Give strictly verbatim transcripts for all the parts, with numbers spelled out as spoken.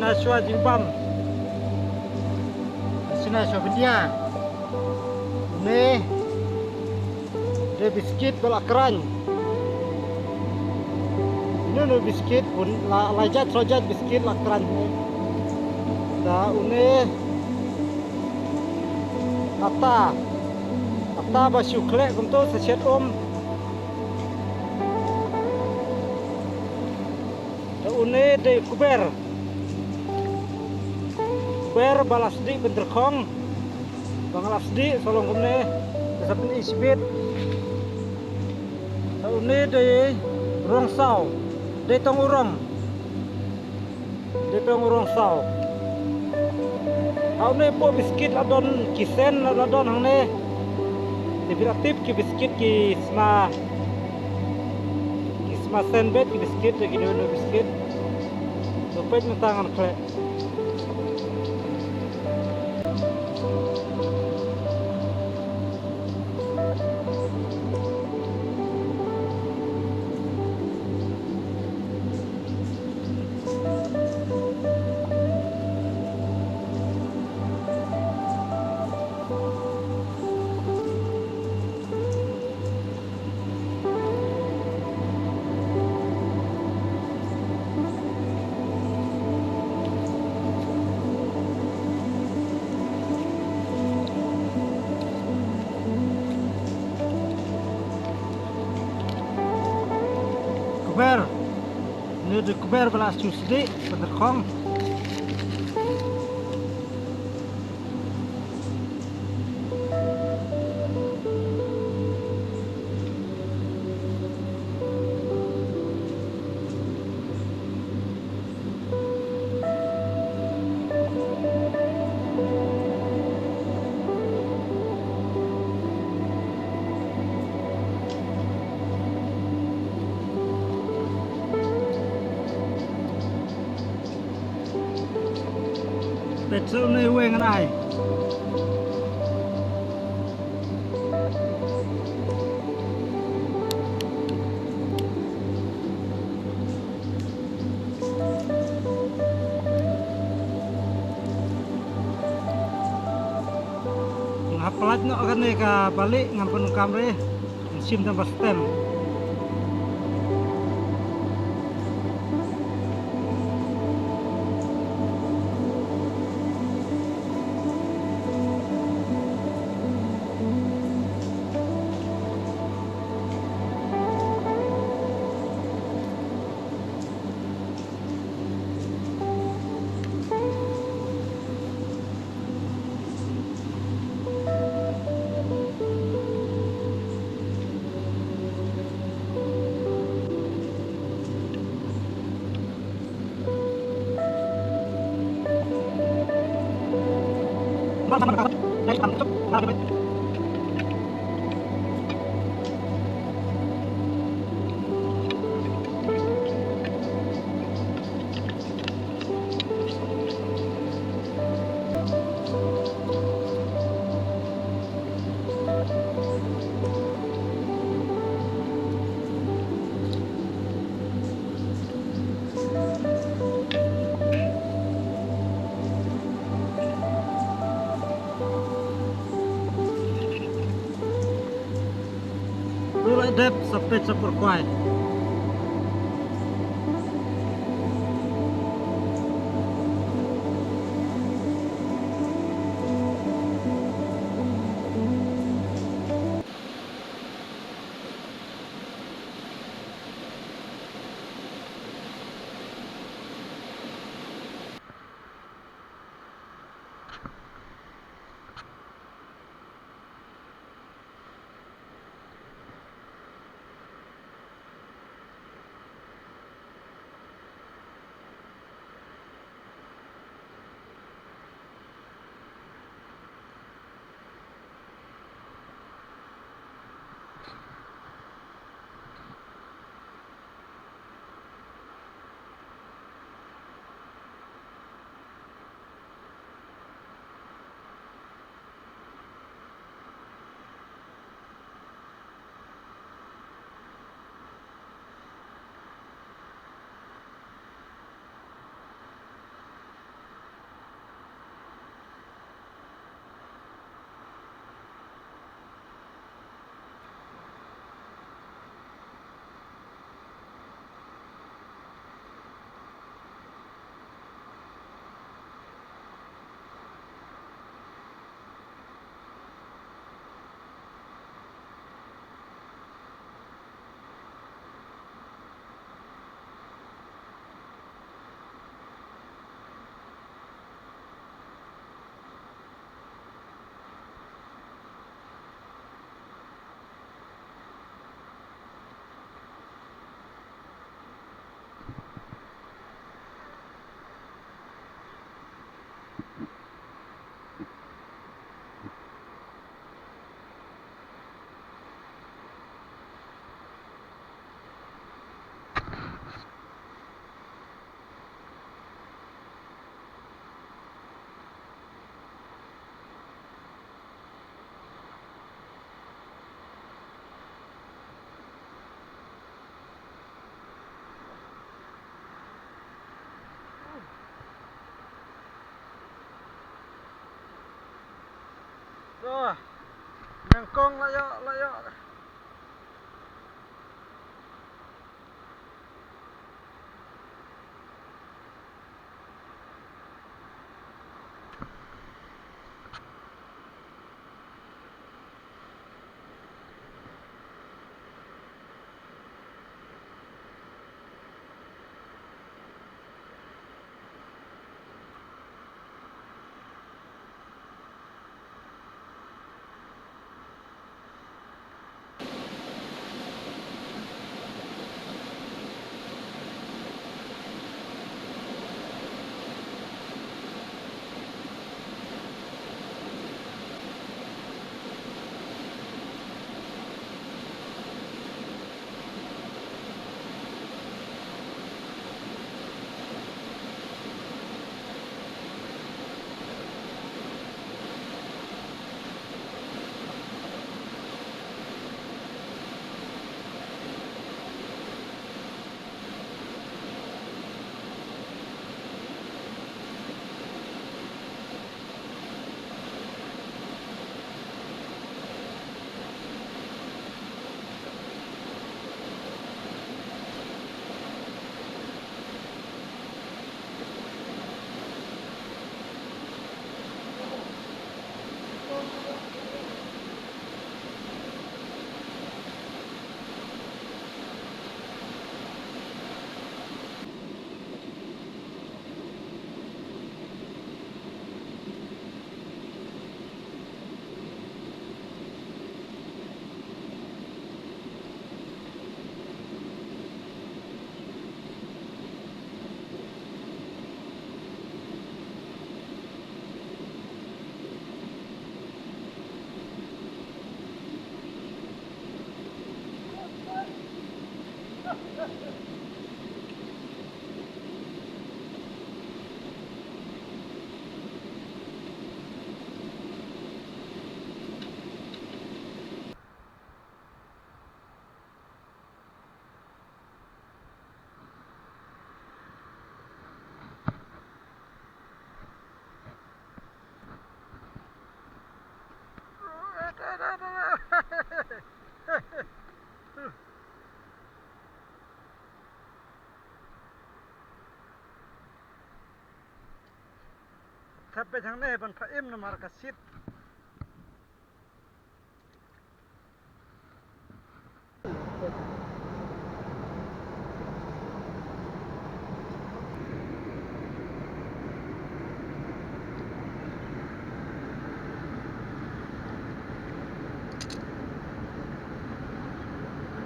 Shuwa jingbam. Shuwa shuwa bindia. Une dei biskit ba la khraiñ. Une une biskit bun la, la jait, shuwa jait biskit la khraiñ une. Da une ata. Ata ba shu khleh kumto sa shet um. Da une dei kuber. Kuber ba la sdieh pynterkhong. Ba nga la sdieh sa long kumne. Ka sa pyni shibit. Da une dei rong saw. Dei tong u rong. Dei tong u rong saw. Ha une poh biskit la don ki sen la don hangne. Te phi la tip ki biskit ki sma. Ki sma sen beit ki biskit, te ki dei une biskit. To peit mynta ngan khleh. Kuber. Une dei kuber ba la shu sdieh, pynterkhong. Peit sa une uwei ngan ai. Nga hap pynlait noh kane ka bali, ngan pyndonkam re. Ngan shim tang ba stem. Ruh la dep sa peit sa pyrkhwai. Oh, nyngkong la ïoh, la ïoh. Thep beit hangne ban pha im namar ka sit.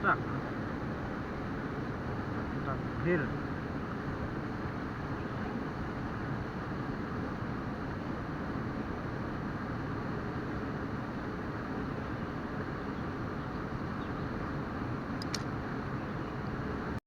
Truck. Truck hill.